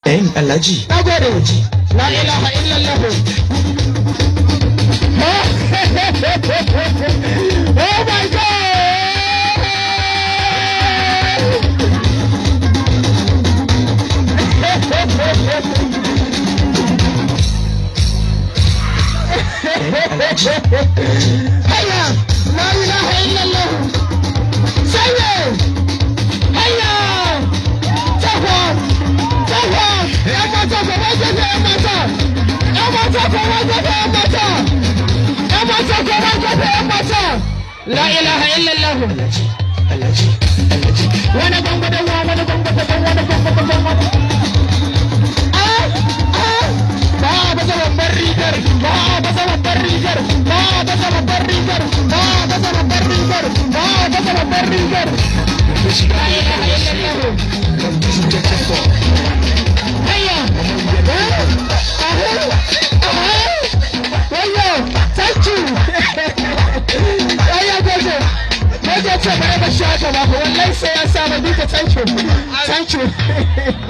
M Alhaji. Na gode. La ilaha illallah. Oh my God! M Alhaji. Hayya! La ilaha illallah. Sai me? Hayya! Tafa! Tafa! ‘Yan mata, koma gefe, ‘yan mata! ‘Yan mata, koma gefe, ‘yan mata! ‘Yan mata, koma gefe, ‘yan mata! La ilaha illallah. Alhaji. Alhaji. Alhaji. Wani gongo da wani gongo da wani gongo da wani. Ah! Ah! Ba a baza babbar rigar, ba a baza babbar rigar, ba a baza babbar rigar, ba a baza babbar rigar, ba a baza babbar rigar. La ilaha illallah. Hayya! Wayyo! Thank you! Hayya, goje! Goje ce bare ba shi haka ba, wallahi sai ya sa duka. Thank you. Thank you.